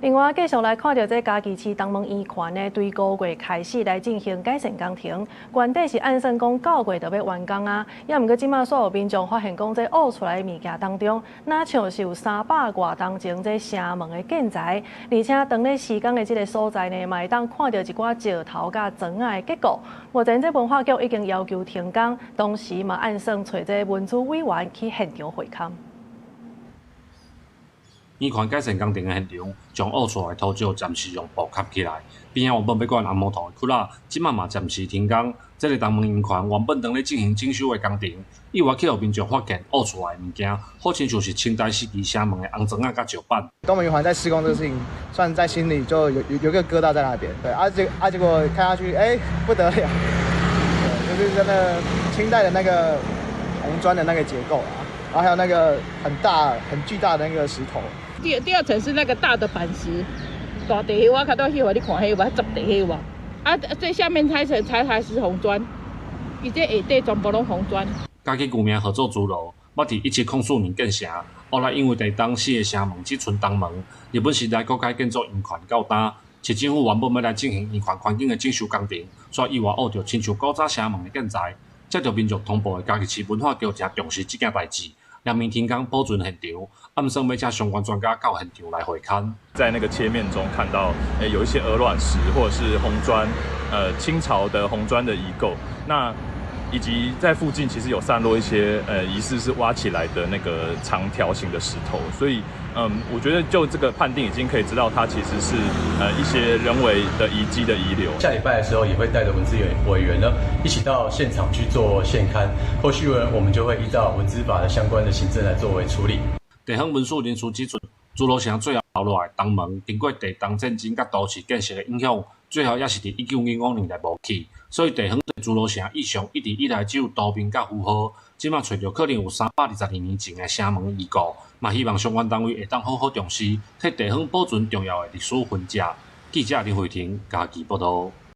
另外，繼續來看著這嘉義市東門圓環呢，對五月開始來進行改善工程，原底是按算講9月就欲完工啊，也毋過這馬煞有民眾發現講，這挖出來的物件當中，若像是有300外冬前這城門的建材，而且當咧施工的這个所在呢，嘛會當看著一寡石頭佮磚仔的結構。目前這文化局已經要求停工，同時嘛按算揣這文資委員去現場會勘。圓環改善工程的現場，將挖出來土石暫時用布蓋起來。邊仔原本欲灌紅毛土的窟仔，這馬嘛暫時停工。這个東門圓環原本當咧進行整修的工程，意外去予民眾發現挖出來的物件，好親像是清代時期城門的紅磚仔佮石板。東門圓環在施工這個事情，算在心裡就有個疙瘩在那邊。對，啊這啊結果看下去，欸，不得了，對，就是真的清代的那個紅磚的那個結構啊，然後還有那個很大很巨大的那個石頭。第二層是那個大的板石，大地彼我較早去予你看，彼有無十地彼有無？啊，最下面才層才是紅磚，伊這下底全部攏紅磚。嘉義舊名號做諸羅，捌佇1704年建成，後來因為地東四个城門只賰東門，日本時代閣改建做圓環到今。市政府原本欲來進行圓環環境的整修工程，煞意外挖著親像古早城門的建材。接著民眾通報的嘉義市文化局誠重視這件代誌。連命停工保存現場，按算欲請相關專家到現場來會勘。在那個切面中看到，有一些鵝卵石或者是紅磚，清朝的紅磚的遺構。那以及在附近其實有散落一些，疑似是挖起來的那個長條形的石頭。所以，我覺得就這個判定已經可以知道，它其實是，一些人為的遺跡的遺留。下禮拜的時候也會帶着文資委員呢，一起到現場去做現勘。後續呢，我們就會依照文資法的相關的行政來作為處理。地方文史人士指出，諸羅城最後留落來東門，經過地東戰爭佮都市建設的影響，最後也是佇1905年來無去。所以地方對諸羅城印象一直以來只有圖面佮符號。這馬揣著可能有322年前的城門遺構，嘛希望相關單位會當好好重視，替地方保存重要的歷史痕跡。記者林慧婷嘉義報導。